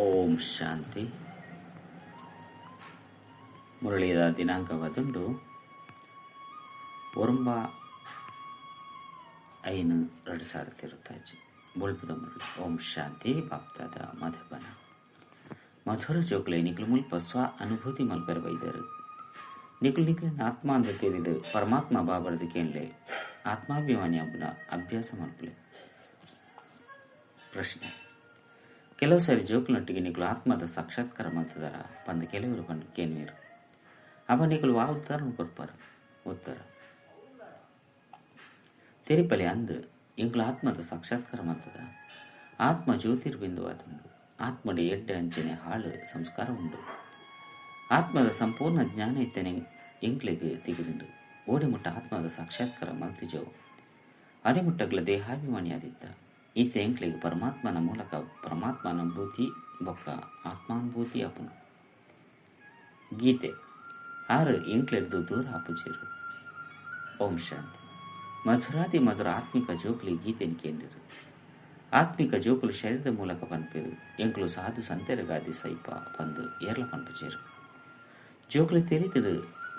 ಓಂ ಶಾಂತಿ. ಮುರಳಿಯ ದಿನಾಂಕವಾದುಂಡು 9/5/2025. ಬೊಳ್ಪುದ ಮುರಳಿ. ಓಂ ಶಾಂತಿ. ಬಾಪ್ತಾದ ಮಧುಬನ. ಮಧುರ ಜೋಕ್ಲೆ ನಿಕ್ಲು ಮುಲ್ಪ ಸ್ವ ಅನುಭೂತಿ ಮಲ್ಪೆರ ಬೈದರು. ನಿಕ್ಲು ನಿಕ್ಲಿನ ಆತ್ಮ ಅಂದ ತೇರಿದು ಪರಮಾತ್ಮ ಬಾಬರದು ಕೇಳಲೆ ಆತ್ಮಾಭಿಮಾನಿ ಅಬ್ಬನ ಅಭ್ಯಾಸ ಮಲ್ಪಲೆ. ಪ್ರಶ್ನೆ: ಕೆಲವು ಸಾರಿ ಜೋಕ್ಲೊಟ್ಟಿಗೆ ನಿಕ್ಲು ಆತ್ಮದ ಸಾಕ್ಷಾತ್ಕಾರ ಮಲ್ತದಾರ ಪಂದ ಕೆಲವರು ಪಂಡ ಕೇನ್ವೇರು. ಅವ ನಿಕ್ಲು ವಾ ಉತ್ತರ ಕೊರ್ಪಾರು? ಉತ್ತರ: ತೆರಿಪಲೆ ಅಂದು ಎಂಕ್ಲು ಆತ್ಮದ ಸಾಕ್ಷಾತ್ಕಾರ ಮಲ್ತದ. ಆತ್ಮ ಜ್ಯೋತಿರ್ಬಿಂದುವಾದುಂಡು. ಆತ್ಮಡೆ ಎಡ್ಡೆ ಅಂಚನೆ ಹಾಳು ಸಂಸ್ಕಾರ ಉಂಡು. ಆತ್ಮದ ಸಂಪೂರ್ಣ ಜ್ಞಾನ ಇತ್ತನೆ ಎಂಕ್ಲೆಗ್ ತಿಗುದುಂಡು. ಓಡಿಮುಟ್ಟ ಆತ್ಮದ ಸಾಕ್ಷಾತ್ಕಾರ ಮಲ್ತಿಜೋ ಅಡಿಮುಟ್ಟಗ್ಲ ದೇಹಾಭಿಮಾನಿ ಆದಿತ್ತ. ಈತ ಎಂಕ್ಲೆಗ್ ಪರಮಾತ್ಮನ ಮೂಲಕ ಪರಮಾತ್ಮನಾನುಭೂತಿ ಬೊಕ್ಕ ಆತ್ಮಾನುಭೂತಿ ಆಪುಂಡು. ಗೀತೆ ಆರು ಎಂಕ್ಲೆರ್ದು ದೂರ ಆಪುಜೇರು. ಓಂ ಶಾಂತಿ. ಮಧುರಾತಿ ಮಧುರ ಆತ್ಮಿಕ ಜೋಕ್ಲಿ ಗೀತೆನ್ ಕೇಂದಿರು. ಆತ್ಮಿಕ ಜೋಕುಲು ಶರೀರದ ಮೂಲಕ ಪನ್ಪೇರು. ಎಂಕ್ಲು ಸಾಧು ಸಂತೆರಗಾದಿ ಸೈಪ ಪಂದು ಏರ್ಲ ಪನ್ಪುಜೇರು. ಜೋಕ್ಲು ತೆರಿತಿರು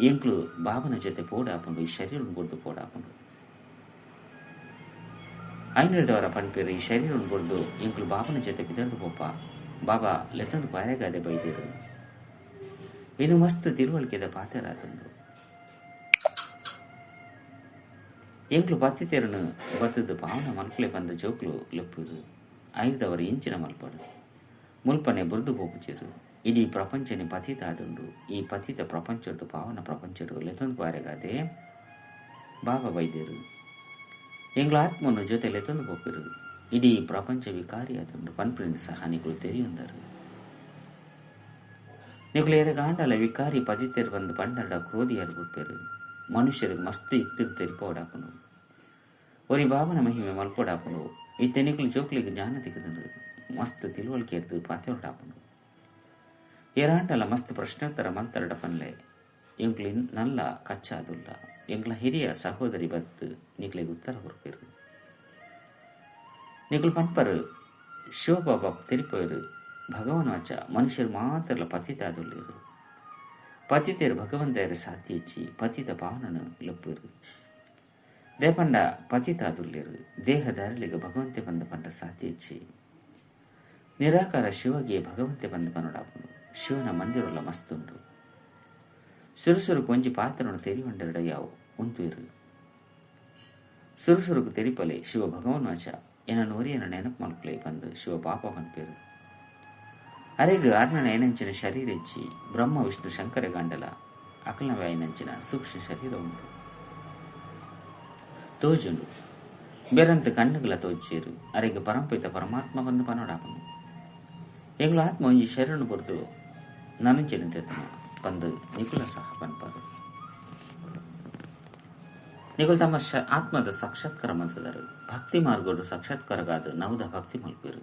ಎಂಕ್ಲು ಬಾಬನ ಜೊತೆ ಪೋಡಾಪುಂಡು, ಈ ಶರೀರ ಬುಡ್ದು ಪೋಡಾಪುಂಡು. ಐನರ್ದವರ ಪನ್ಪೇರು ಈ ಶರೀರ ಬುಡ್ದು ಎಂಕ್ಲು ಬಾಬನ ಜೊತೆ ಬಿದರ್ದು ಪೋಪ ಬಾಬಾ ಲೆತ್ತೊಂದು ಪಾರೆಗಾದೆ ಬೈದಿರು. ಇನ್ನು ಮಸ್ತ್ ತಿಳುವಳಿಕೆದ ಪಾತೆರಾತುಂಡು. ಎಂಕ್ಲು ಪತ್ತಿತೆರನು ಬತ್ತದು ಪಾವನ ಮಲ್ಪಲೆ ಬಂದ ಜೋಕ್ಲು ಲೆಪ್ಪುರು. ಐದವರು ಇಂಚಿನ ಮಲ್ಪಡು ಮುಲ್ಪನೆ ಬುರ್ದು ಪೋಪುಚಿರು. ಇಡೀ ಪ್ರಪಂಚನೆ ಪತಿತ ಆದುಂಡು. ಈ ಪತಿತ ಪ್ರಪಂಚದ್ದು ಪಾವನ ಪ್ರಪಂಚಡು ಲೆತ್ತೊಂದು ಪಾರೆಗಾದೆ ಬಾಬಾ ಬೈದಿರು. ಎಂಗ್ಲ ಆತ್ಮನು ಜೊತೆ ಲೆತ್ತೊಂದು ಪೋಪಿರು. ಇಡೀ ಪ್ರಪಂಚ ವಿಕಾರಿ ಆದುಂಡು ಪನ್ಪಿನ ಸಹ ನಿಕುಲು ತೆರಿಯೊಂದರು. ನಿಕುಲು ಎರೆಗಾಂಡಲ ವಿಕಾರಿ ಪತಿತೆರು ಬಂದು ಪಂಡರಡ ಕ್ರೋಧಿಯಾರು ಬಿಡ್ಪೇರು. ಮನುಷ್ಯರಿಗೆ ಮಸ್ತ್ ಯುಕ್ತಿರು ತೆರಿಪೋಡಾಪುಂಡು. ಒರಿ ಬಾಬನ ಮಹಿಮೆ ಮಲ್ಪೋಡಾಪುಂಡು. ಈ ತೆನಿಕುಲು ಜೋಕ್ಲಿಗೆ ಜ್ಞಾನ ತಿಕ್ಕದುಂಡು. ಮಸ್ತ್ ತಿಳುವಳಿಕೆ ಎದ್ದು ಪಾತೆರಡಾಪುಂಡು. ಏರಾಂಡಲ ಮಸ್ತ್ ಪ್ರಶ್ನೋತ್ತರ ಮಲ್ತರಡ ಪನ್ಲೆ ಎಂಕ್ಲು ನಲ್ಲ ಕಚ್ಚಾದುಲ್ಲ. ಎಂಕ್ಲ ಹಿರಿಯ ಸಹೋದರಿ ಬತ್ತು ನಿಕ್ಲಿಗೆ ಉತ್ತರ ಕೊರ್ಪೇರು. ನಿಕ್ಲು ಪನ್ಪರು ಶಿವಬಾಬಾ ತೆರಿಪೋಯರು ಭಗವನ್ ವಾಚ ಮನುಷ್ಯರು ಮಾತ್ರಲ ಪತಿತ ಆದುಲ್ಲೇರು. ಪತಿತೆರು ಭಗವಂತೆಯರ ಸಾಥಿ ಇಚ್ಚಿ ಪತಿತ ಪಾವನನು ಲಪ್ಪುರು. ದೇಪಂಡ ಪತಿತ ಆದುಲ್ಲೇರು. ದೇಹದಾರಲಿಗೆ ಭಗವಂತೆ ಬಂದ ಪಂಡ ಸಾಥಿ ಇಚ್ಚಿ ನಿರಾಕಾರ ಶಿವಗೆ ಭಗವಂತೆ ಬಂದ ಪನ್ನಡಾಪುಂಡು. ಶಿವನ ಮಂದಿರಲ್ಲ ಮಸ್ತುಂಡು. ಸುರುಸುರು ಕೊಂಜಿ ಪಾತ್ರನು ತೆರಿವಂಡರಡ ಯಾವು ಉಂತುಯಿರು. ಸುರುಸುರುಕು ತೆರಿಪಲೆ ಶಿವ ಭಗವನ್ ವಾಚ ಎನ ನೋರಿಯನ ನೆನಪು ಮಲ್ಪಲೆ ಬಂದು ಶಿವ ಪಾಪ ಪನ್ಪೇರು. ಅರೆಗ್ ಅರ್ಣನ ಏನಂಚಿನ ಶರೀರ ಇಚ್ಚಿ ಬ್ರಹ್ಮ ವಿಷ್ಣು ಶಂಕರ ಗಂಡಲ ಅಕಲನವ್ಯಾಯನಂಚಿನ ಸೂಕ್ಷ್ಮ ಶರೀರ ಉಂಟು ತೋಜುಂಡು. ಬೇರಂತ ಕಣ್ಣುಗಳ ತೋಜೇರು. ಅರೆಗ್ ಪರಂಪಿತ ಪರಮಾತ್ಮ ಬಂದು ಪನ್ನಡಾಪನು. ಎಂಗ್ಲ ಆತ್ಮ ಒಂಜಿ ಶರೀರನು ಬರೆದು ನನುಂಚಿನ ತೆತ್ತನ ಬಂದು ನಿಕುಲ ಸಹ ಪನ್ಪಾರು. ನಿಕುಲು ತಮ್ಮ ಆತ್ಮದ ಸಾಕ್ಷಾತ್ಕಾರ ಮಲ್ತದರು. ಭಕ್ತಿ ಮಾರ್ಗೋಡು ಸಾಕ್ಷಾತ್ಕಾರಗಾದ ನವದ ಭಕ್ತಿ ಮಲ್ಪೇರು.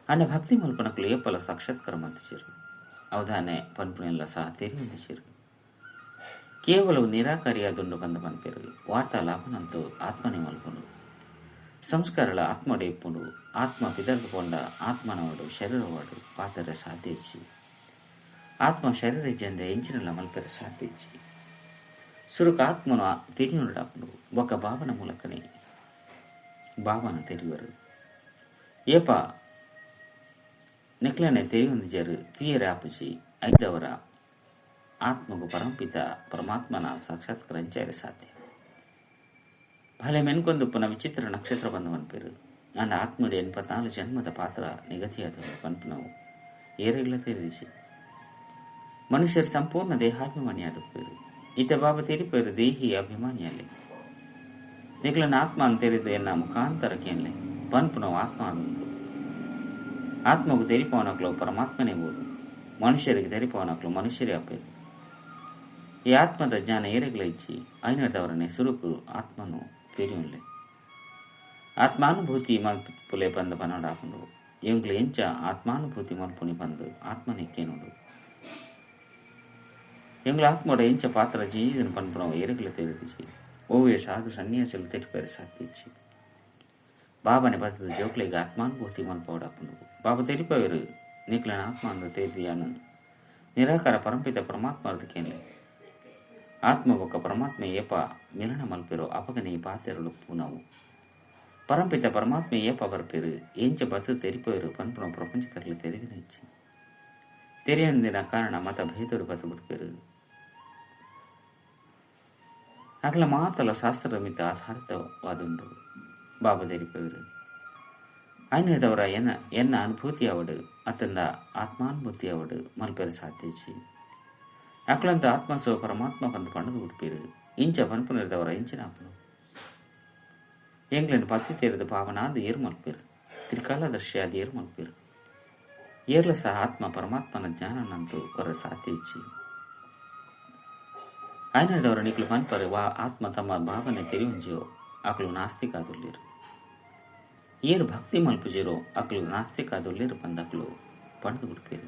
ಅಣ್ಣ ಭಕ್ತಿ ಮಲ್ಪನಕುಲು ಏಪಲ ಸಾಕ್ಷಾತ್ಕಾರ ಮಲ್ತಿಚೇರು. ಅವಧಾನೆ ಪನ್ಪುನೆಲ್ಲ ಸಹ ತೆರಿಯೊಂದಿಚೇರು. ಕೇವಲ ನಿರಾಕಾರಿಯಾದುಂಡು ಬಂದ ಪನ್ಪೇರು. ವಾರ್ತಾಲಾಪನಂತೂ ಆತ್ಮನೇ ಮಲ್ಪುಂಡು. ಸಂಸ್ಕಾರಗಳ ಆತ್ಮಡೆ ಇಪ್ಪುಂಡು. ಆತ್ಮ ಪಿದರ್ದುಕೊಂಡ ಆತ್ಮನವಾಡು ಶರೀರವಾಡು ಪಾತರ ಸಾಧ್ಯ ಇಚ್ಚಿ. ಆತ್ಮ ಶರೀರ ಇಜ್ಜಂದೆ ಎಂಚಿನಲ್ಲ ಮಲ್ಪೆರ ಸಾಧ್ಯ ಇಚ್ಚಿ. ಸುರುಕ ಆತ್ಮನು ತೆರಿಯೊಂಡಾಪುಂಡು. ಬೊಕ್ಕ ಭಾವನ ಮೂಲಕನೇ ಭಾವನ ತೆರಿಯುವರು. ಏಪ ನೆಕ್ಲನೆ ತೆರಿಯೊಂದಿಜರು ತೀಯರ ಆಪುಜಿ. ಐದವರ ಆತ್ಮಗು ಪರಂಪಿತ ಪರಮಾತ್ಮನ ಸಾಕ್ಷಾತ್ಕಾರ ಅಂಚಾರೆ ಸಾಧ್ಯ. ಭಲೆ ಮೆನ್ಕೊಂದುಪ್ಪನ ವಿಚಿತ್ರ ನಕ್ಷತ್ರ ಬಂದ ಪನ್ಪೇರು. ಅಂಡ ಆತ್ಮಡಿ 84 ಜನ್ಮದ ಪಾತ್ರ ನಿಗದಿಯಾದ ಪನ್ಪುನವು ಏರೆಗ್ಲ ತೆರಿದಿಸಿ. ಮನುಷ್ಯರು ಸಂಪೂರ್ಣ ದೇಹಾಭಿಮಾನಿಯಾದ ಪೇರು. ಈತ ಬಾಬಾ ತೆರಿಪೇರು ದೇಹಿ ಅಭಿಮಾನಿಯಲ್ಲಿ. ನಿಕ್ಲನ ಆತ್ಮ ಅಂತ ಎನ್ನ ಮುಖಾಂತರ ಕೇನ್ಲೆ ಪನ್ಪುನವು ಆತ್ಮ ಆದುಂಡು. ಆತ್ಮಗೂ ತೆರಿಪವನಕ್ಲು ಪರಮಾತ್ಮನೇ ಬೋದು. ಮನುಷ್ಯರಿಗೆ ತೆರಿಪವನಕ್ಲು ಮನುಷ್ಯರೇ ಅಪ್ಪೇರು. ಈ ಆತ್ಮದ ಜ್ಞಾನ ಏರೆಗ್ಲ ಇಚ್ಚಿ ಐನದವರನ್ನೇ ಸುರುಕು ಆತ್ಮನು ತೆರಿಯುನ್ಲೆ. ಆತ್ಮಾನುಭೂತಿ ಮಲ್ಪುಲೆ ಬಂದ ಪನ್ನಡಾಪುಂಡು. ಎಂಕ್ಲು ಎಂಚ ಆತ್ಮಾನುಭೂತಿ ಮಲ್ಪುನಿ ಬಂದು ಆತ್ಮನೆಕ್ಕೇನುಂಡು. ಎಂಗ್ಲ ಆತ್ಮಡ ಎಂಚ ಪಾತ್ರ ಜೀವಿನ ಪನ್ಪುನವು ಏರೆಗ್ಲ ತೆರಿದಿಚ್ಚಿ. ಓವೇ ಸಾಧು ಸನ್ಯಾಸಿಲು ತೆರಿಪೇರು ಸಾಧ್ಯ ಇಚ್ಚಿ. ಬಾಬಾನೆ ಬತ್ತದ ಜೋಕ್ಲೆಗ್ ಆತ್ಮಾನುಭೂತಿ ಮಲ್ಪವಡಾಪುಂಡು. ಬಾಬಾ ತೆರಿಪವೇರು ನಿಕ್ಲನ ಆತ್ಮ ಅಂದ ತೇದಿಯಾನು ನಿರಾಕಾರ ಪರಂಪಿತ ಪರಮಾತ್ಮ ಕೇನ್ಲೆ ಆತ್ಮ ಬೊಕ್ಕ ಪರಮಾತ್ಮ ಏಪ ಮಿಲನ ಮಲ್ಪಿರೋ ಅಪಗನೆ ಪಾತೆರಲು ಪೂನವು ಪರಂಪಿತ ಪರಮಾತ್ಮ ಏಪ ಬರ್ಪಿರು ಎಂಚ ಬತ್ತು ತೆರಿಪೋರು ಪನ್ಪುನ ಪ್ರಪಂಚದಲ್ಲಿ ತೆರೆದಿನ ತೆರೆಯಂದಿನ ಕಾರಣ ಮತ ಭೇದೋಡು ಬತ್ತು ಬಿಡ್ಪಿರು ಅಗಲ ಮಾತಲ ಶಾಸ್ತ್ರದ ಮಿತ್ತ ಆಧಾರಿತವಾದುಂಡು ಬಾಬಾ ತೆರಿಪೋರು ಆಯ್ನದವರ ಎನ್ನ ಎನ್ನ ಅನುಭೂತಿ ಅವಡು ಅತಂದ ಆತ್ಮಾನುಭೂತಿ ಅವಡು ಮಲ್ಪೆರ ಸಾಧ್ಯಚಿ ಅಕಲಂತ ಆತ್ಮ ಪರಮಾತ್ಮ ಪಂದು ಪಂಡದು ಉಡ್ಪೀರು ಇಂಚ ಪನ್ಪುನಿರ್ದವರ ಇಂಚಿನ ಆಪನು ಎಂಗ್ಲೆಂಡ್ ಪತ್ತಿ ತೇರಿದ ಭಾವನಾದ ಏರು ಮಲ್ಪೀರು ತ್ರಿಕಾಲದರ್ಶಿ ಆದ ಏರು ಮಲ್ಪೀರು ಏರ್ಲ ಸಹ ಆತ್ಮ ಪರಮಾತ್ಮನ ಜ್ಞಾನನಂತೂ ಕೊರ ಸಾಧ್ಯ ಇಚ್ಚಿ ಆಯ್ನದವರ ನಿಕ್ಲು ಪನ್ಪರು ವಾ ಆತ್ಮ ತಮ್ಮ ಭಾವನೆ ತೆರಿಯುಂಜಿಯೋ ಅಕಲು ನಾಸ್ತಿಕಾದುಲ್ಲಿರು ಏರು ಭಕ್ತಿ ಮಲ್ಪುಜಿರೋ ಅಕಲು ನಾಸ್ತಿಕಾದುಲ್ಲಿರು ಪಂದಕಲು ಪಂಡದು ಬಿಡ್ಪೀರು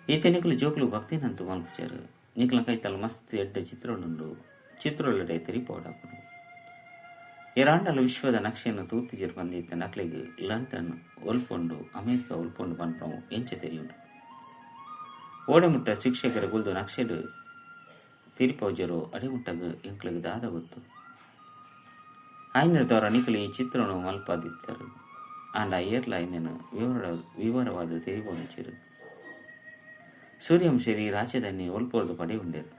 ಈತ ನಿಕ್ಲು ಜೋಕ್ಲು ಭಕ್ತಿನಂತೂ ಮಲ್ಪುಚಾರು ನಿಕ್ಲ ಕೈತಲ್ ಮಸ್ತ್ ಎಡ್ಡ ಚಿತ್ರಳುಂಡು ಚಿತ್ರೊಳಡೆ ತೆರಿಪೋಡಾಪುನು ಎರಾಂಡಲ ವಿಶ್ವದ ನಕ್ಷೆಯನ್ನು ತೂತಿಜಿರ್ ಬಂದಿದ್ದ ನಕ್ಲಿಗೆ ಲಂಡನ್ ಒಲ್ಪೊಂಡು ಅಮೆರಿಕ ಒಲ್ಪೊಂಡು ಪನ್ಪವು ಎಂಚ ತೆರಿಯುಂಡು ಓಡೆಮುಟ್ಟ ಶಿಕ್ಷಕರ ಗುಲ್ದು ನಕ್ಷೆಡು ತಿರಿಪೋಜರು ಅಡೆಮುಟ್ಟಗ ಎಂಕ್ಲಿಗೆ ದಾದ ಗೊತ್ತು ಆಯ್ನ ದವರ ನಿಕ್ಲಿ ಈ ಚಿತ್ರನು ಮಲ್ಪಾದಿತ್ತರು ಆಂಡ ಏರ್ಲ ಐನನು ವಿವರವಾದ ತೆರಿಪೋನಿಚಿರು ಸೂರ್ಯವಂಶರಿ ರಾಜಧಾನಿ ಒಲ್ಪೋರ್ದು ಪಡೆ ಉಂಡೇರು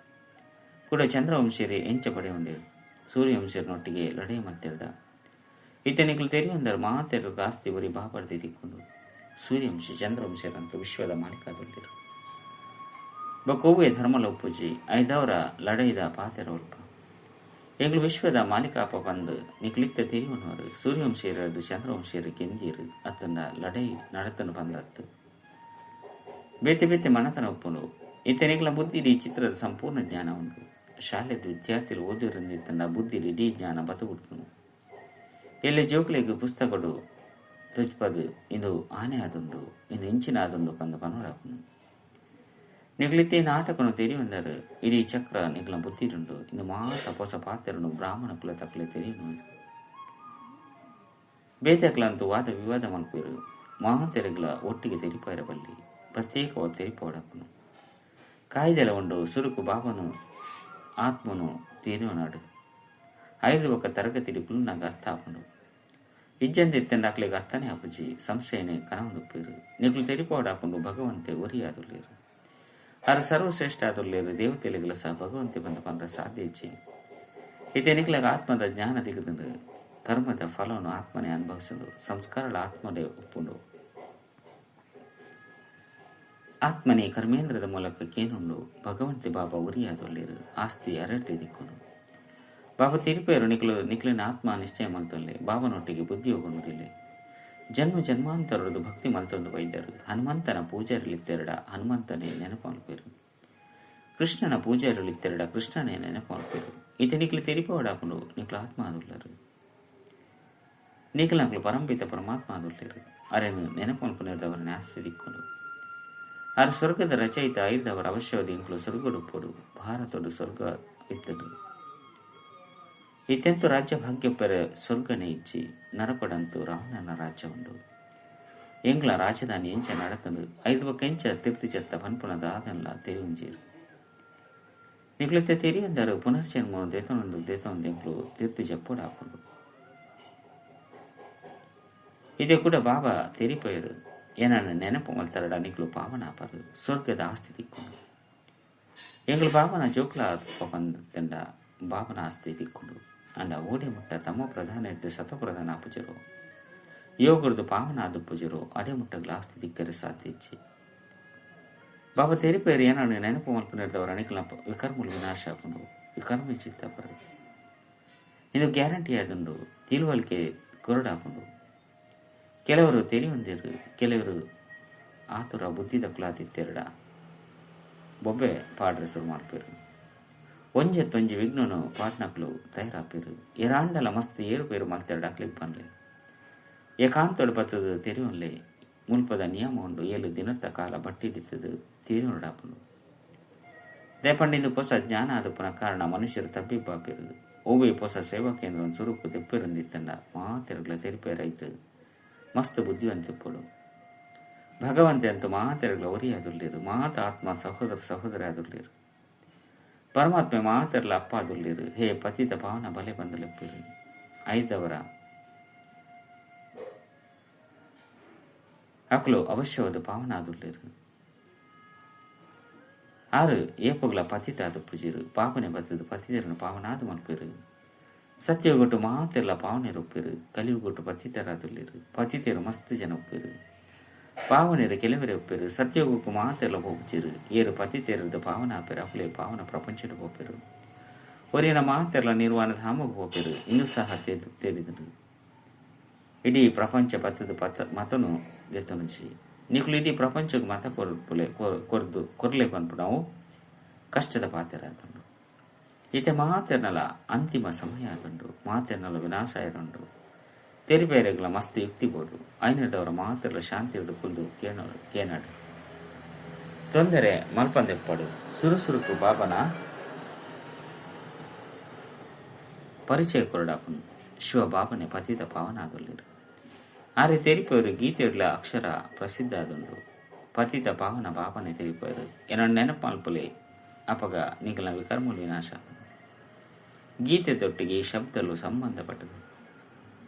ಕೂಡ ಚಂದ್ರವಂಶರಿ ಎಂಚ ಪಡೆ ಉಂಡೇರು ಸೂರ್ಯವಂಶರನೊಟ್ಟಿಗೆ ಲಡೈ ಮಲ್ತೆರಡ ಇತನಿಗಳು ತೆರೆಯುವಂದರ ಮಾತೆರಡು ಆಸ್ತಿ ಬರಿ ಬಾಬರ್ದಿ ತಿಕ್ಕೊಂಡು ಸೂರ್ಯವಂಶ ಚಂದ್ರವಂಶರಂತೂ ವಿಶ್ವದ ಮಾಲೀಕಾದೊಳ್ಳಿರು ಬಕೋವೆ ಧರ್ಮಲ ಒಪ್ಪುಜಿ ಐದವರ ಲಡೈದ ಪಾತೆರ ಒಲ್ಪ ಎಂಗ್ಳು ವಿಶ್ವದ ಮಾಲೀಕಾಪ ಬಂದು ನಿಕ್ಲಿತ್ತ ತೆರೆಯುವನವರು ಸೂರ್ಯವಂಶೀರದು ಚಂದ್ರವಂಶೀರು ಕೆಂದಿರು ಅತ್ತಂದ ಲಡೈ ನಡತನು ಬಂದತ್ತು ಬೇತೆ ಬೇತೆ ಮನತನ ಒಪ್ಪುನು ಇತನಿಗಳ ಬುದ್ಧಿ ಚಿತ್ರದ ಸಂಪೂರ್ಣ ಜ್ಞಾನ ಉಂಟು ಶಾಲೆದ ವಿದ್ಯಾರ್ಥಿಗಳು ಓದಿರಿಂದ ತನ್ನ ಬುದ್ಧಿ ಇಡೀ ಜ್ಞಾನ ಬತುಬಿಡ್ತನು ಎಲ್ಲಿ ಜೋಕ್ಲಿಗೆ ಪುಸ್ತಕಡು ತುಜ್ಪದು ಇದು ಆನೆ ಆದುಂಡು ಇದು ಇಂಚಿನ ಆದುಂಡು ಪಂದ ಪನ್ನೋಡಾಪುನು ನಿಗ್ಲಿತ್ತೆ ನಾಟಕನು ತೆರೆಯುವಂದರು ಇಡೀ ಚಕ್ರ ನಿಗ್ಲ ಬುದ್ಧಿರುಂಡು ಇನ್ನು ಮಾತ ಹೊಸ ಪಾತ್ರನು ಬ್ರಾಹ್ಮಣ ಕುಲ ತಕ್ಕಲೆ ತೆರೆಯುನು ಬೇತಕ್ಲಂತೂ ವಾದ ವಿವಾದ ಮಲ್ಪೇರು ಮಹಾತೆರೆಗಳ ಒಟ್ಟಿಗೆ ತೆರಿಪಾಯರ ಬಲ್ಲಿ ಪ್ರತ್ಯೇಕವಾದ ತೆರಿಪೋಡಪ್ಪನು ಕಾಯ್ದೆಲ ಉಂಡು ಸುರುಕು ಬಾಬನು ಆತ್ಮನು ತೀರುವನಾಡು ಐದು ಒಕ್ಕ ತರಗತಿ ಕುಲ್ನಾಗ ಅರ್ಥ ಆಪುಂಡು ಇಜ್ಜಂದಿತ್ತೆಂಡ ಅಕ್ಲಿಗೆ ಅರ್ಥನೇ ಆಪುಜಿ ಸಂಶಯನೆ ಕನವೊಂದುಪ್ಪೇರು ನಿಗ್ಲು ತೆರಿಪೋಡಾಪುಂಡು ಭಗವಂತೆ ಒರಿಯಾದುಲ್ಲೇರು ಅರ ಸರ್ವಶ್ರೇಷ್ಠ ಆದುಲ್ಲೇರು ದೇವತೆಲೆಗಳ ಸಹ ಭಗವಂತೆ ಬಂದ ಪಂಡ್ರ ಸಾಧ್ಯ ಇಚ್ಚಿ ಇತ್ತೆ ನಿಗ್ಲಾಗ ಆತ್ಮದ ಜ್ಞಾನ ದಿಗದಂದು ಕರ್ಮದ ಫಲವನ್ನು ಆತ್ಮನೇ ಅನುಭವಿಸಲು ಸಂಸ್ಕಾರಗಳ ಆತ್ಮನೇ ಒಪ್ಪುಂಡು ಆತ್ಮನೇ ಕರ್ಮೇಂದ್ರದ ಮೂಲಕ ಕೇನುಂಡು ಭಗವಂತೆ ಬಾಬಾ ಉರಿಯಾದೊಳ್ಳಿರು ಆಸ್ತಿ ಅರಡ್ತಿ ದಿಕ್ಕೊಂಡು ಬಾಬಾ ತಿರುಪೇರು ನಿಕ್ಲು ನಿಕ್ಲಿನ ಆತ್ಮ ನಿಶ್ಚಯ ಮಲ್ತೊಲ್ಲೆ ಬಾಬನೊಟ್ಟಿಗೆ ಬುದ್ಧಿ ಹೋಗುವುದಿಲ್ಲ ಜನ್ಮ ಜನ್ಮಾಂತರದು ಭಕ್ತಿ ಮಲ್ತೊಂದು ವೈದ್ಯರು ಹನುಮಂತನ ಪೂಜಾರಿಲಿತ್ತೆರಡ ಹನುಮಂತನೇ ನೆನಪು ಮಲ್ಪೇರು ಕೃಷ್ಣನ ಪೂಜಾರಿಲಿತ್ತೆರಡ ಕೃಷ್ಣನೇ ನೆನಪು ಮಲ್ಪೇರು ಈತ ನಿಕ್ಲು ತಿರುಪೋಡಾಪುಂಡು ನಿಕ್ಲು ಆತ್ಮ ಆದುಲ್ಲರು ನಿಕ್ಲನಕ್ಲು ಪರಂಪಿತ ಪರಮಾತ್ಮ ಆದುಲ್ಲೇರು ಅರೆನು ನೆನಪು ಮಲ್ಪುನಿರ್ದವರನ್ನ ಆಸ್ತಿ ದಿಕ್ಕೊಂಡು ಆರ್ ಸ್ವರ್ಗದ ರಚಯಿತ ಐದವರ ಅವಶ್ಯವಾದ ಇಂಕ್ಲು ಸ್ವರ್ಗಡುಪ್ಪೊಡು ಭಾರತಡು ಸ್ವರ್ಗ ಇತ್ತದು ಇತ್ತೆಂತು ರಾಜ್ಯ ಭಾಗ್ಯ ಪೆರ ಸ್ವರ್ಗನೆ ಇಚ್ಚಿ ನರಕೊಡಂತು ರಾವಣನ ರಾಜ್ಯ ಉಂಡು ಎಂಗ್ಲ ರಾಜಧಾನಿ ಎಂಚ ನಡತನು ಐದು ಬಕ್ಕ ಎಂಚ ತಿರ್ತಿ ಚೆತ್ತ ಪನ್ಪುನದ ಆದನ್ಲ ತೆರಿಯುಂಜೀರು ನಿಗ್ಲತ್ತೆ ತೆರಿಯಂದರು ಪುನಶ್ಜನ್ಮ ದೇತನೊಂದು ದೇತೊಂದು ಎಂಕ್ಲು ತಿರ್ತಿ ಜಪ್ಪೋಡು ಹಾಕೊಂಡು ಇದೇ ಕೂಡ ಬಾಬಾ ತೆರಿಪೋಯರು ಏನನ್ನ ನೆನಪು ಮಲ್ತರಡ ನಿಕ್ಲು ಪಾವನ ಆಪರು ಸ್ವರ್ಗದ ಆಸ್ತಿ ತಿಕ್ಕೊಂಡು ಎಂಗ್ಲು ಬಾಬನ ಜೋಕ್ಲ ತಂಡ ಬಾಬನ ಆಸ್ತಿ ತಿಕ್ಕೊಂಡು ಅಂಡ ಓಡೆ ಮುಟ್ಟ ತಮ್ಮ ಪ್ರಧಾನ ಇದ್ದು ಸತಪ್ರಧಾನ ಆಪುಜರು ಯೋಗರ್ದು ಪಾವನ ಆದುಪ್ಪುಜರು ಅಡೆ ಮುಟ್ಟಗ್ಲ ಆಸ್ತಿ ತಿಕ್ಕರೆ ಸಾಧ್ಯ ಇಚ್ಚಿ ಬಾಬಾ ತೆರಿಪೇರು ಏನನ್ನು ನೆನಪು ಮಲ್ಪನಿರ್ದವರ ಅಣಿಕಲ ವಿಕರ್ಮುಲು ವಿನಾಶ ಆಪುಂಡು ವಿಕರ್ಮ ಚಿತ್ತಪರು ಇದು ಗ್ಯಾರಂಟಿ ಆದುಂಡು ತಿಳುವಳಿಕೆ ಕೊರಡಾಪುಂಡು ಕೆಲವರು ತೆರಿಯೊಂದಿರು ಕೆಲವರು ಆತುರ ಬುದ್ಧಿದ ಕುಲಾತಿತ್ತೆರಡ ಬೊಬ್ಬೆ ಪಾಡ್ರೆ ಶುರು ಮಾಡ್ಪೇರು ಒಂಜೆ ತೊಂಜಿ ವಿಘ್ನನು ಪಾಟ್ನಕ್ಲು ತಯಾರಾಪೇರು ಎರಾಂಡಲ ಮಸ್ತ್ ಏರುಪೇರು ಮಲ್ತೆರಡ ಅಕ್ಲಿಗ್ ಪನ್ಲೆ ಏಕಾಂತೋಡು ಬತ್ತದ ತೆರಿಯೊನ್ಲೆ ಮುಲ್ಪದ ನಿಯಮ ಉಂಡು 7 ದಿನದ ಕಾಲ ಬಟ್ಟಿಡಿತದು ತೀರೋಡಾಪುಂಡು ದೇಪಂಡಿಂದು ಹೊಸ ಜ್ಞಾನ ಆದಪುನ ಕಾರಣ ಮನುಷ್ಯರು ತಬ್ಬಿಬ್ಬಾಪಿರು ಓಬೆ ಹೊಸ ಸೇವಾ ಕೇಂದ್ರ ಸುರುಕು ತೆಪ್ಪಿರಂದಿತ್ತಂಡ ಮಾತೆರಗ್ಲ ತೆರಿಪೇರೈತು ಮಸ್ತ್ ಬುದ್ಧಿವಂತಿಪ್ಪಳು ಭಗವಂತೆ ಅಂತೂ ಮಾತೆರಗಳ ಒರಿಯಾದುಳ್ಳೀರು ಮಾತ ಆತ್ಮ ಸಹೋದರ ಸಹೋದರ ಆದುಳ್ಳೀರು ಪರಮಾತ್ಮೆ ಮಾತೆರಲ ಅಪ್ಪ ಆದುಳ್ಳೀರು ಹೇ ಪತಿತ ಪಾವನ ಬಲೆ ಬಂದಲೆಪ್ಪಿರು ಐದವರ ಅಕಲು ಅವಶ್ಯವಾದ ಪಾವನ ಆದುಳ್ಳೀರು ಆರು ಏಪುಗಳ ಪತಿತ ಆದ ಪೂಜಿರು ಪಾಪನೆ ಬತ್ತದು ಪತಿತರನ್ನು ಪಾವನಾದ ಮಲ್ಪಿರು ಸತ್ಯಗೊಟ್ಟು ಮಾತೆಲ್ಲ ಪಾವನೆರು ಒಪ್ಪಿರು ಕಲಿಯುಗೊಟ್ಟು ಪತಿತರಾದುಳ್ಳಿರು ಪತಿತರು ಮಸ್ತ್ ಜನ ಒಪ್ಪಿರು ಪಾವನೆರು ಕೆಲವರೇ ಒಪ್ಪಿರು ಸತ್ಯಯುಗಕ್ಕೂ ಮಾತೆಲ್ಲ ಹೋಗ್ಚಿರು ಏರು ಪತಿತೇರದ ಪಾವನ ಆಪೇರು ಅಪ್ಪಲೆ ಪಾವನ ಪ್ರಪಂಚದ ಹೋಪಿರು ಒರಿನ ಮಾತೆಲ್ಲ ನಿರ್ವಾಣ ಧಾಮಕ್ಕೆ ಹೋಪಿರು ಇಂದು ಸಹ ತೇರಿದರು ಇಡೀ ಪ್ರಪಂಚ ಪತ್ತದ ಪತ್ತ ಮತನು ದೆತ್ತನುಚಿ ನಿಕುಲು ಇಡೀ ಪ್ರಪಂಚಕ್ಕೆ ಮತ ಕೊರ್ಪುಲೆ ಕೊರ್ದು ಕೊರ್ಲೆ ಪನ್ಪು ನಾವು ಕಷ್ಟದ ಪಾತ್ರ ಆತುಂಡು ಈತೆ ಮಾತೆರ್ನಲ ಅಂತಿಮ ಸಮಯ ಆತುಂಡು ಮಾತೆರ್ನಲ ವಿನಾಶ ಆಯರುಂಡು ತೆರಿಬೇರೆಗಳ ಮಸ್ತ್ ಯುಕ್ತಿ ಬೋಡು ಐನದವರ ಮಾತೆರ್ಲ ಶಾಂತಿ ಕುಲ್ದು ಕೇನಾಡು ತೊಂದರೆ ಮಲ್ಪಂದೆಪ್ಪಡು ಸುರುಸುರುಕು ಬಾಬನ ಪರಿಚಯ ಕೊರಡಾಪನು ಶಿವ ಬಾಬನೆ ಪತಿತ ಪಾವನಾದುಳ್ಳಿರು ಆರೆ ತೆರಿಪೋರು ಗೀತೆಡ್ಲ ಅಕ್ಷರ ಪ್ರಸಿದ್ಧ ಆದುಂಡು ಪತಿತ ಪಾವನ ಬಾಬನೆ ತೆರಿಪೋರು ಎನ್ನ ನೆನಪಲ್ಪಲೆ ಅಪಗ ನಿಗಲ ವಿಕರ್ಮುಲು ವಿನಾಶ ಗೀತೆ ತೊಟ್ಟಿಗೆ ಈ ಶಬ್ದಲು ಸಂಬಂಧಪಟ್ಟದು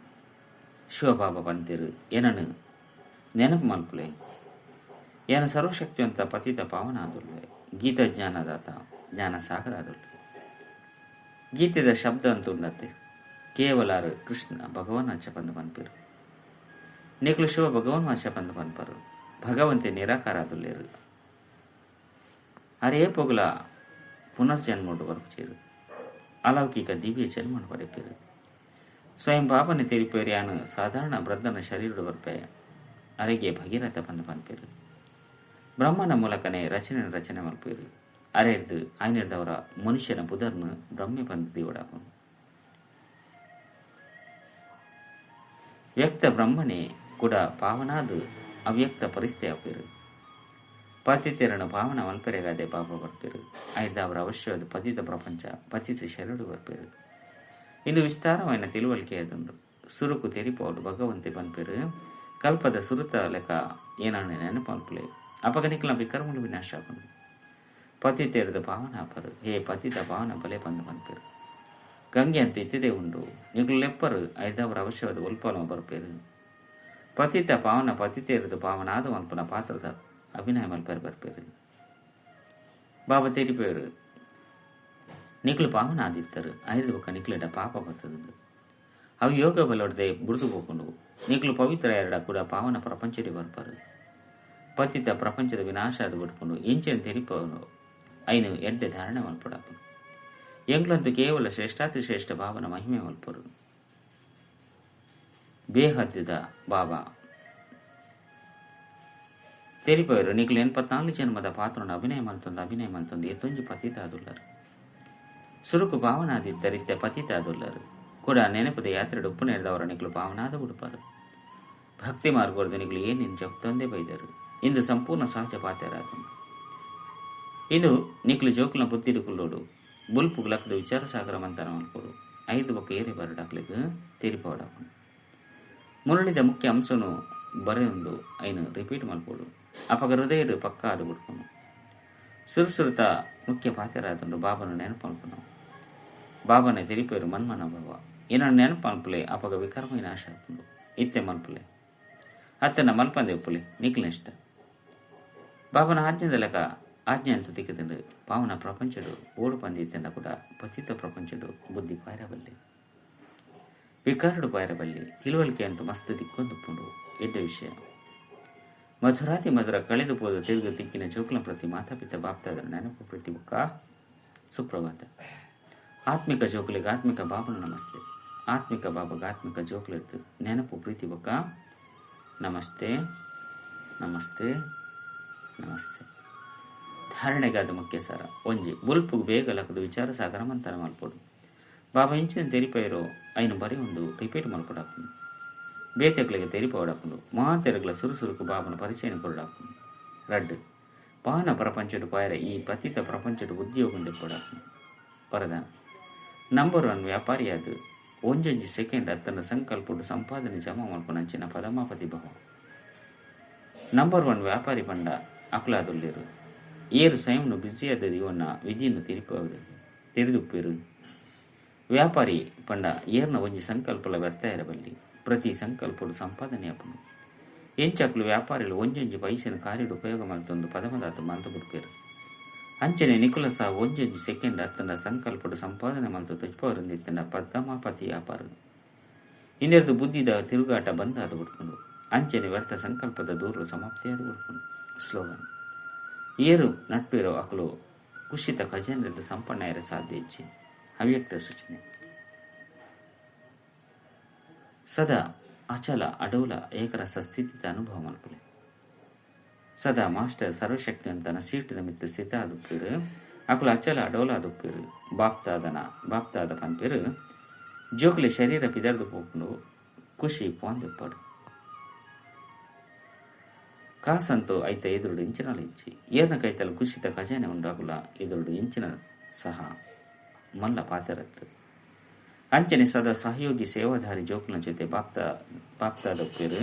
ಶಿವಬಾಬಾ ಪಂತಿರು ಏನನು ನೆನಪು ಮಲ್ಪಲೆ ಏನ ಸರ್ವಶಕ್ತಿವಂತ ಪತಿತ ಪಾವನ ಆದುಲ್ವೆ ಗೀತ ಜ್ಞಾನದಾತ ಜ್ಞಾನ ಸಾಗರ ಆದುಲ್ವೆ ಗೀತೆದ ಶಬ್ದ ಅಂತುಂಡತ್ತೆ ಕೇವಲಾರು ಕೃಷ್ಣ ಭಗವಾನ್ ಆಚ ಪಂದು ಪನ್ಪಿರು ನಿಕ್ಲು ಶಿವ ಭಗವಾನ್ ಆಚ ಪಂದು ಪನ್ಪರು ಭಗವಂತೆ ನಿರಾಕಾರ ಆದುಲ್ಲೇರು ಅರೆ ಪೊಗಲ ಪುನರ್ಜನ್ಮೋಡು ಬರ್ಪುಚೇರು ಅಲೌಕಿಕ ದಿವ್ಯ ಜನ್ಮನು ಪಡೆಪೇರು ಸ್ವಯಂ ಬಾಬನೆ ತೆರಿಪೇರು ಯಾನು ಸಾಧಾರಣ ವೃದ್ಧನ ಶರೀರದ ಬರ್ಪೆ ಅರೆಗೆ ಭಗೀರಥ ಬಂದು ಪನ್ಪೇರು ಬ್ರಹ್ಮನ ಮೂಲಕನೇ ರಚನೆ ರಚನೆ ಮಲ್ಪೇರು ಅರೆರ್ದು ಆಯ್ನೆರ್ದವರ ಮನುಷ್ಯನ ಬುಧರ್ನು ಬ್ರಹ್ಮೆ ಬಂದು ದೇವಡಾಪನು ವ್ಯಕ್ತ ಬ್ರಹ್ಮನೇ ಕೂಡ ಪಾವನಾದು ಅವ್ಯಕ್ತ ಪರಿಸ್ಥಿತಿ ಆಪೇರು ಪತಿತೆರನು ಪಾವನ ಮಲ್ಪೆರೆಗಾದೆ ಪಾಪ ಬರ್ಪೇರು ಐದವರ ಅವಶ್ಯವಾದ ಪತಿತ ಪ್ರಪಂಚ ಪತಿತ ಶರಣು ಬರ್ಪೇರು ಇಂದು ವಿಸ್ತಾರమైన ತಿಳುವಳಿಕೆ ಅದುಂಡು ಸುರುಕು ತೆರಿಪೋಡು ಭಗವಂತೆ ಪನ್ಪೇರು ಕಲ್ಪದ ಸುರುತ ಲೆಕ್ಕ ಏನಾನು ನೆನಪಲ್ಪಲೆ ಅಪಗನಿಕಲ ವಿಕರ್ಮಲು ವಿನಾಶ ಆಪನು ಪತಿತೇರದ ಪಾವನ ಆಪರು ಹೇ ಪತಿತ ಪಾವನ ಬಲೆ ಬಂದು ಪನ್ಪೇರು ಗಂಗೆ ಅಂತ ಇತ್ತಿದೆ ಉಂಡು ನಿಗುಲು ಲೆಪ್ಪರು ಐದವರ ಅವಶ್ಯವಾದ ಉಲ್ಪಲ ಬರ್ಪೇರು ಪತಿತ ಪಾವನ ಪತಿತೇರದ ಪಾವನಾದ ಮಲ್ಪನ ಪಾತ್ರದ ಅಭಿನಯ ಮಲ್ಪೇರು ಬರ್ಪೇರು ಬಾಬಾ ತೆರಿಪೇರು ನಿಕ್ಲು ಪಾವನ ಆದಿತ್ತರು ಐದು ಬೊಕ್ಕ ನಿಕ್ಲೆಡ ಪಾಪ ಬರ್ತದಂದು ಅವು ಯೋಗ ಬಲೊಡ್ದೆ ಬುಡ್ದು ಪೋಪುಂಡು ನಿಕ್ಲು ಪವಿತ್ರ ಎರಡ ಕೂಡ ಪಾವನ ಪ್ರಪಂಚಡಿ ಬರ್ಪಾರು ಪತಿತ ಪ್ರಪಂಚದ ವಿನಾಶ ಅದು ಬಿಟ್ಕೊಂಡು ಇಂಚಿನ ತೆರಿಪವನು ಐನು ಎಡ್ಡೆ ಧಾರಣೆ ಮಲ್ಪಡಾಪನು ಎಂಗ್ಲಂತೂ ಕೇವಲ ಶ್ರೇಷ್ಠಾತಿ ಶ್ರೇಷ್ಠ ಭಾವನ ಮಹಿಮೆ ಮಲ್ಪರು ಬೇಹದ್ದಿದ ಬಾಬಾ ತೆರಿಪವರು ನಿಕ್ಲು 84 ಜನ್ಮದ ಪಾತ್ರನ ಅಭಿನಯ ಮಲ್ತೊಂದು ಅಭಿನಯ ಮಲ್ತೊಂದು ಎತ್ತೊಂಜಿ ಪತಿತ ಆದುಲ್ಲರು ಸುರುಕು ಪಾವನಾದಿತ್ತರಿತ್ಯ ಪತಿತ ಆದುಲ್ಲರು ಕೂಡ ನೆನಪದ ಯಾತ್ರೆ ಉಪ್ಪು ನೇರಿದವರ ನಿಕ್ಲು ಪಾವನಾದ ಉಡುಪರು ಭಕ್ತಿ ಮಾರ್ಗೋರ್ದು ನಿಕ್ಲು ಏನೇನು ಜಪ್ತೊಂದೇ ಬೈದರು ಇಂದು ಸಂಪೂರ್ಣ ಸಹಜ ಪಾತ್ರರಾದನು ಇದು ನಿಕ್ಲು ಜೋಕುಲ ಬುದ್ಧಿಡುಕುಲ್ಲೋಡು ಬುಲ್ಪು ಲಕ್ಕದ ವಿಚಾರ ಸಾಗರ ಮಂತಾನ ಮಲ್ಪೋಡು 5 ಬೊಕ್ಕ ಏರೆ ಬರಡಾಕ್ಲಿಗೆ ತೆರಿಪೋಡಾಪನು ಮುರಳಿದ ಮುಖ್ಯ ಅಂಶನು ಬರೆಯೊಂದು ಐನು ರಿಪೀಟ್ ಮಲ್ಪೋಡು ಅಪಗ ಹೃದಯಡು ಪಕ್ಕ ಅದು ಬಿಡ್ಪನು ಸುರುಸುರುತ ಮುಖ್ಯ ಪಾತ್ರರಾದಂಡು ಬಾಬನ ನೆನಪು ಮಲ್ಪನು ಬಾಬನ ತೆರಿಪೇರು ಮನ್ಮನ ಭಾವ ಏನೋ ನೆನಪು ಮಲ್ಪಲೆ ಅಪಗ ವಿಕರ್ಮ ವಿನಾಶ ಆಪುಂಡು ಇತ್ತೆ ಮಲ್ಪಲೆ ಅತ್ತನ ಮಲ್ಪಂದೆ ಉಪ್ಪುಲೆ ನಿಕ್ಲಿನ ಇಷ್ಟ ಬಾಬನ ಆಜ್ಞೆದ ಲೆಕ್ಕ ಆಜ್ಞೆ ಅಂತ ತಿಕ್ಕದಂಡು ಪಾವನ ಪ್ರಪಂಚಡು ಓಡು ಪಂದಿತ್ತಂಡ ಕೂಡ ಪತಿತ ಪ್ರಪಂಚಡು ಬುದ್ಧಿ ಪಾಯರಬಲ್ಲೆ ವಿಕಾರಡು ಪಾಯರಬಲ್ಲೆ ತಿಳುವಳಿಕೆ ಅಂತ ಮಸ್ತ್ ದಿಕ್ಕೊಂದುಪ್ಪುಂಡು ಎಡ್ಡೆ ವಿಷಯ ಮಧುರಾತಿ ಮಧುರ ಕಳೆದು ಹೋದ ತಿರುಗು ತಿಕ್ಕಿನ ಜೋಕುಲ ಪ್ರತಿ ಮಾತಾಪಿತ ಬಾಪ್ತಾದ ನೆನಪು ಪ್ರತಿ ಬುಕ್ಕ ಸುಪ್ರಭಾತ. ಆತ್ಮಿಕ ಜೋಕುಲಿಗೆ ಆತ್ಮಿಕ ಬಾಬನ ನಮಸ್ತೆ. ಆತ್ಮಿಕ ಬಾಬಾಗ ಆತ್ಮಿಕ ಜೋಕುಲಿರ್ತು ನೆನಪು ಪ್ರೀತಿ ಬುಕ್ಕ ನಮಸ್ತೆ ನಮಸ್ತೆ ನಮಸ್ತೆ. ಧಾರಣೆಗಾದ ಮುಖ್ಯ ಸಾರ ಒಂಜಿ ಬುಲ್ಪುಗ್ ಬೇಗ ಲಕ್ಕದು ವಿಚಾರ ಸಾಗರ ಮಂತನ ಮಲ್ಪೊಡು ಬಾಬಾ ಇಂಚಿನ ತೆರಿಪೈರೋ ಐನು ಬರೀ ಒಂದು ರಿಪೀಟ್ ಮಲ್ಪಡಾಪುಂಡು ಬೇತೆಕ್ಲಿಗೆ ತೆರಿಪವಡಾಪುಂಡು ಮಾತೆರಗ್ಲ ಸುರುಸುರುಕು ಬಾಬನ ಪರಿಚಯನ ಕೊರಡಾಪುಂಡು ರಡ್ಡು ಪಾನ ಪ್ರಪಂಚಡು ಪಾಯರ ಈ ಪತಿತ ಪ್ರಪಂಚಡು ಉದ್ಯೋಗ ದೆಪ್ಪಡಾಪುಂಡು ವರದಾನ ನಂಬರ್ 1 ವ್ಯಾಪಾರಿಯಾದ ಒಂಜೊಂಜಿ ಸೆಕೆಂಡ್ ಅತ್ತನ ಸಂಕಲ್ಪಡು ಸಂಪಾದನೆ ಜಮಾ ಮಲ್ಪುನಂಚಿನ ಪರಮಾಪತಿ ಭವ. ನಂಬರ್ ಒನ್ ವ್ಯಾಪಾರಿ ಪಂಡ ಅಕುಲಾದುಲ್ಲೆರ್. ಏರ್ ಸ್ವಯಂನು ಬ್ಯುಸಿಯಾದ್ ದೀವೊನ್ನ ವಿಧಿನ್ ತೆರಿದುಪ್ಪೆರ್. ವ್ಯಾಪಾರಿ ಪಂಡ ಏರ್ನ ಒಂಜಿ ಸಂಕಲ್ಪಲ ವ್ಯರ್ಥ ಆಯೆರೆ ಬಲ್ಲಿ. ಪ್ರತಿ ಸಂಕಲ್ಪಡ್ ಸಂಪಾದನೆ ಆಪುಂಡು. ಎಂಚ ಅಕುಲು ವ್ಯಾಪಾರಿಲು ಒಂಜೊಂಜಿ ಪೈಸೆನ್ ಕಾರ್ಯಡ್ ಉಪಯೋಗ ಮಲ್ತೊಂದು ಪದಮದಾತ್ ಮಲ್ತ್ ಬುಡ್ಪೆರ್. ಅಂಚನೆ ನಿಕುಲು ಸಹ ಒಂಜೊಂಜಿ ಸೆಕೆಂಡ್ ಅತ್ತಂಡ ಸಂಕಲ್ಪಡ್ ಸಂಪಾದನೆ ಮಲ್ತ್ ತೊಜ್ಪಾವೊಂದಿತ್ತಂಡ ಪದಮಾಪತಿ ವ್ಯಾಪಾರ. ಇಂದೆರ್ದ್ ಬುದ್ಧಿದ ತಿರುಗಾಟ ಬಂದ್ ಆದ್ ಬುಡ್ಪುಂಡು. ಅಂಚನೆ ವ್ಯರ್ಥ ಸಂಕಲ್ಪದ ದೂರುಲು ಸಮಾಪ್ತಿಯಾದ್ ಬುಡ್ಪುಂಡು. ಸ್ಲೋಗನ್: ಏರು ನಟ್ಪೇರೋ ಅಕುಲು ಖುಷಿತ ಖಜಾನೆರ್ದ್ ಸಂಪನ್ನ ಆಯೆರೆ ಸಾಧ್ಯ ಇಜ್ಜಿ. ಅವ್ಯಕ್ತ ಸೂಚನೆ: ಸದಾ ಅಚಲ ಅಡೋಲ ಏಕರಸ ಸ್ಥಿತಿತ ಅನುಭವ ಮಲ್ಪುಲೆ. ಸದಾ ಮಾಸ್ಟರ್ ಸರ್ವಶಕ್ತಿವಂತನ ಸೀಟುದ ಮಿತ್ತ್ ಸ್ಥಿತ ಆದುಪ್ಪೆರ್. ಅಕುಲು ಅಚಲ ಅಡೋಲ ಆದುಪ್ಪೆರ್. ಬಾಪ್ತಾದ ಪನ್ಪೆರ್. ಜೋಕುಲೆ ಶರೀರ ಪಿದರ್ದ್ ಪೋಪುಂಡು ಖುಷಿ ಪೋಂದೆಪ್ಪಡ್. ಕಾಸಂತೂ ಐತ ಎದುರುಡು ಎಂಚಿನಲ ಇಜ್ಜಿ. ಏರ್ನ ಕೈತಲ್ ಖುಷಿತ ಖಜಾನೆ ಉಂಡು ಅಕುಲ ಎದುರುಡು ಎಂಚಿನ ಸಹ ಮಲ್ಲ ಪಾತೆರತ್ತ್. ಅಂಚನೆ ಸದಾ ಸಹಯೋಗಿ ಸೇವಾಧಾರಿ ಜೋಕುಲ್ನ ಜೊತೆ ಬಾಪ್ತಾದ ಉಪ್ಪೆರ್.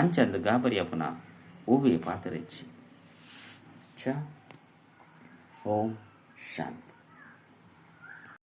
ಅಂಚಂದ್ ಗಾಬರಿ ಆಪುನ ಒವ್ವೇ ಪಾತೆರ ಇಜ್ಜಿ. ಚ ಓಂ ಶಾಂತಿ.